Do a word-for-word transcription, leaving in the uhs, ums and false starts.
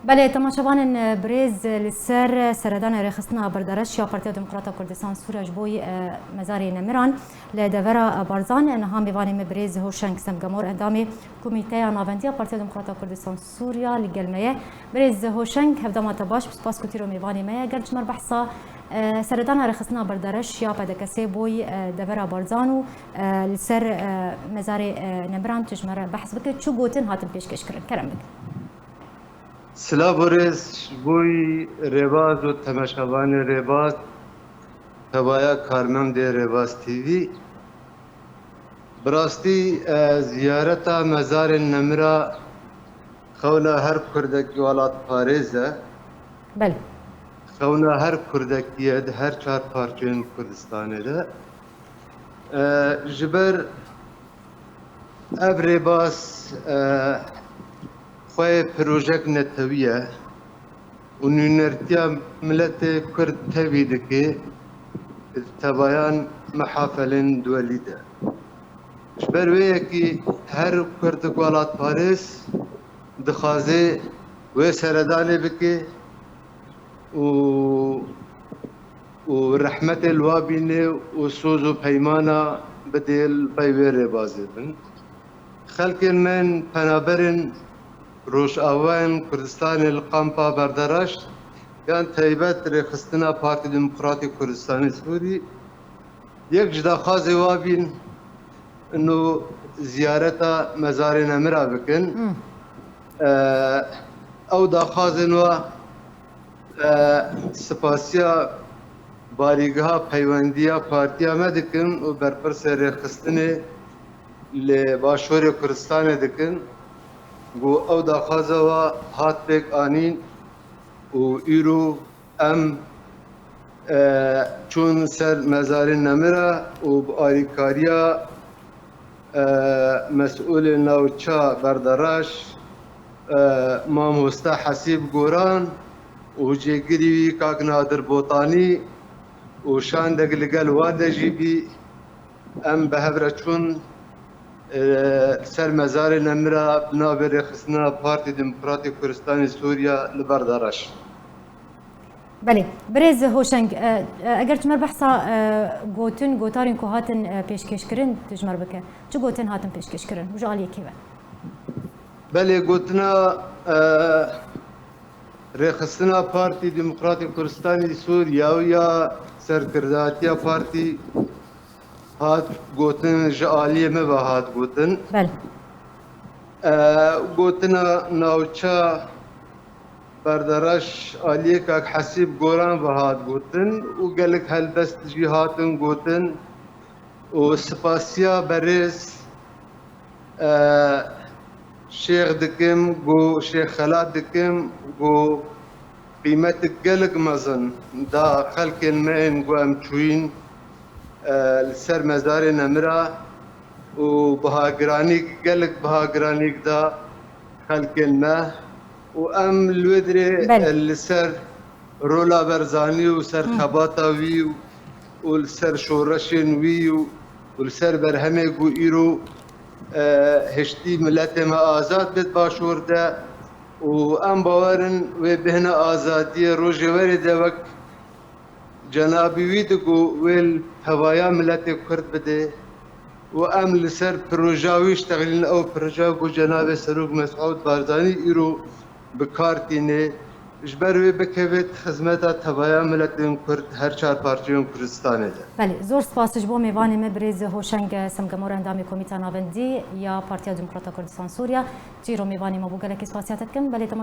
Belê, temaşevanên birêz, li ser seredana rêxistina berdereş ya Partiya Demokrata Kurdistan Sûriya ji bo, e, mezarê nemiran li devera Barzan, niha mêvanê me birêz Hoşeng Semgemor, endamê Komîteya Navendî ya Partiya Demokrata Kurdistan Sûriya li gel me ye. Birêz Hoşeng, hevdama te baş, bi spas ku tîro mêvanê me ye. Gel ji me re behsa, e, seredana rêxistina berdereş ya P D K S bo, e, devera Barzan û, e, li ser, e, mezarê, e, nemiran tu ji me re behs bike. Çi gotin hatin pêşkêş kirin? Kerem bike. Silav û rêz ji bo rêbaz û temaşevanê rêbaz, tevaya karmendê Rêbaz T V. Bi rastî, e, ziyareta mezarên nemira xewna her kurdekî welatparêz e. Belê. Xewna her kurdekî ye di her çar parçeyên Kurdistanê de. E, ji ber ev rêbaz, e, xweyê projek netewî ye û nûnertiya miletê Kurd tevî dike di tevayan mihafelên duwelî de. Ji ber wê yekî her Kurdik welatparêz dixwaze wê seredanê bike û, û rehmetê li wa bîne û soz û peymana bidê li pey wê rêbazê bin. Xelkên me yên penaberên Rojavayên Kurdistanê li kampa Berdereş yan taybet rêxistina Partî Demokratî Kurdistanê Sûrî yek ji daxwazê wa bîn ino ziyareta mezarê nemira bikin. Hmm. Ew daxwazên wa, e, spasiya barîgeha peywendiya partiya me dikin û berpirsê rêxistinê li Başûrê Kurdistanê dikin. Got, ew daxwaza wa hat pêk anîn û îro em, e, çûn ser mezarê nemira û bi alîkariya, e, mesûlê navça Berdereş, e, mamoste Hesîb Goran û cêgirî wî kak Nadir Botanî û şandek li gel wan de jî bî, em bi hev re çûn, e, ser mezarê nemira bi navê rêxistina Partî Demokratîk Kurdistanê Sûriya li Berdereş. Belê, birêz Hoşeng, e, e, eger tu me behsa, e, gotin, gotarên ku hatin, e, pêşkêşkirin, tu ji me bike. Çi gotin hatin pêşkêşkirin û ji aliyê kê ve? Belê, gotina, e, rêxistina Partî Demokratîk Kurdistanê Sûriya û ya serkirdatiya partî hat gotin, ji aliyê me ve hat gotin. Belê. E, gotina navça Berdereş aliyê kak Hesîb Goran ve hat gotin û gelek helbest jî hatin gotin û spasiya berêz, e, Şêx dikim, ku Şêx Xelat dikim, ku qîmetik gelek mezin da xelkên me yên ku em çûyîn, e, li ser mezarê nemira û bihagiranîk, gelek bihagiranîk da xelkên me û em li wê dirê, Belê. e, li ser rola Berzanî û ser Hı. xebata wî û, û li ser şoreşên wî û, û li ser berhemê ku îro, e, hiştî miletê me azad bit başûr de û em bawer in wê bêhna azadiyê rojê werê de wek cenabî wî digo wê li tevaya miletê Kurd bidê û em li ser proja wî ştexilîn, ew proja ku cenabê Serok Mesûd Barzanî îro bi kar tîne, ji ber wê bikeve di xizmeta tevaya miletên Kurd her çar parçeyên Kurdistanê de. Belê, zor spas ji bo mêvanê me birêz Hoşeng Semgemor, endamê Komîta Navendî ya Partiya Demokrata Kurdistan Sûriya. Çîro mêvanê me bû, gelekî spasiya te dikim. Belê, temaşe